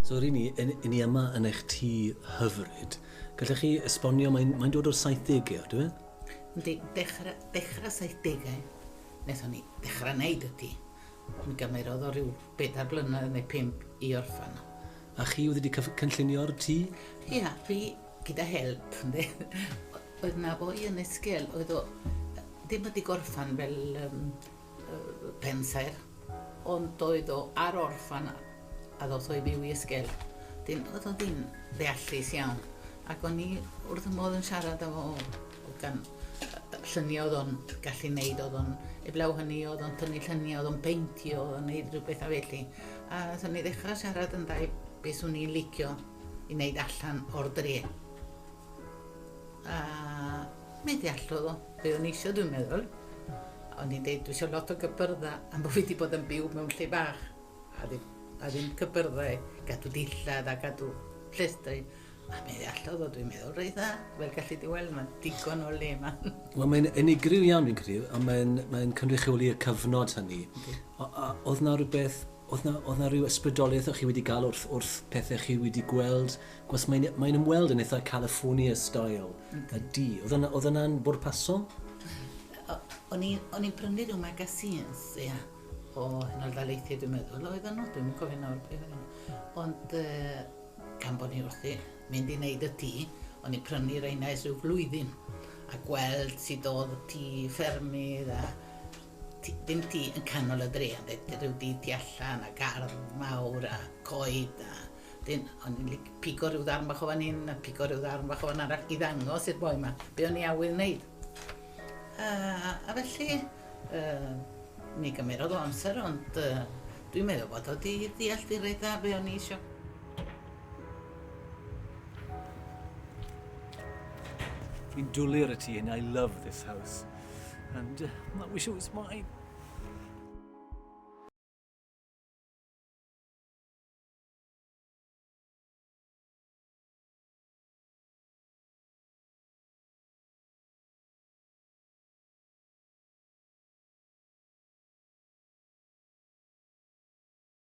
So ry'n ni, yn, ni yma yn eich tŷ hyfryd. Gallech chi esbonio, mae'n mae dod o'r 70au, dwi e? Yndi, dechrau, dechrau 70au, wnaethon ni dechrau wneud y tŷ. Mi gymerodd o ryw bedair blynedd neu pump i orffan o. A chi wedi cynllunio'r tŷ? Ia, fi gyda help, yndi. Oedd 'na foi yn Esgel, oedd o ddim wedi gorffan fel um, pensaer, ond oedd o ar orffan a ddoth o i fyw i Esgel. Dyn, oedd o ddim ddeallus iawn, ac o'n i wrth y modd yn siarad â fo, gan lluniau oedd o'n gallu neud, oedd o'n, eblaw hynny, oedd o'n tynnu lluniau, oedd o'n peintio, oedd o'n neud rhyw bethau felly. A wnaethon ni ddechrau siarad yn dau beth swn i'n licio i wneud allan o'r dre. A mi ddeallodd o be o'n i isio dwi'n meddwl. O'n i'n deud dwi isio lot o gypyrdda am bod fi wedi bod yn byw mewn lle bach a ddim, a ddim cypyrddau, gadw dillad a gadw llestri. A mi ddeallodd o dwi'n meddwl reit dda, fel gallu di weld mae digon o le yma. Wel mae'n unigryw iawn fi'n credu, a mae'n mae cynrychioli y cyfnod hynny. A, a oedd na rhywbeth Oedd 'na, oedd 'na ryw ysbrydoliaeth o'ch chi wedi gael wrth, wrth pethau chi wedi gweld? Gwas mae'n mae ymweld yn eitha California style, y di. Oedd yna, oedd yna'n bwrpasol? O'n i'n prynu rhyw magazines, ia, o Unol Daleithiau dwi'n meddwl, oedd nhw, dwi'n cofio nawr beth oedd nhw. Ond uh, gan bod ni wrthi mynd i wneud y tŷ, o'n i'n prynu reina ers rhyw flwyddyn a gweld sut oedd tŷ ffermydd a Dim tŷ yn canol y dre, ond rhyw dŷ tu allan a gardd mawr a coed a dyn, o'n i'n lic- pigo rhyw ddarn bach o fan hyn a pigo rhyw ddarn bach o fan arall i ddangos i'r boi 'ma be o'n i awydd wneud. A, a felly, uh, mi gymerodd o amser, ond uh, dwi'n meddwl bod o di deall di reit dda be o'n i isio. Fi'n dwlu ar y tŷ hyn, I love this house. And I wish it was mine.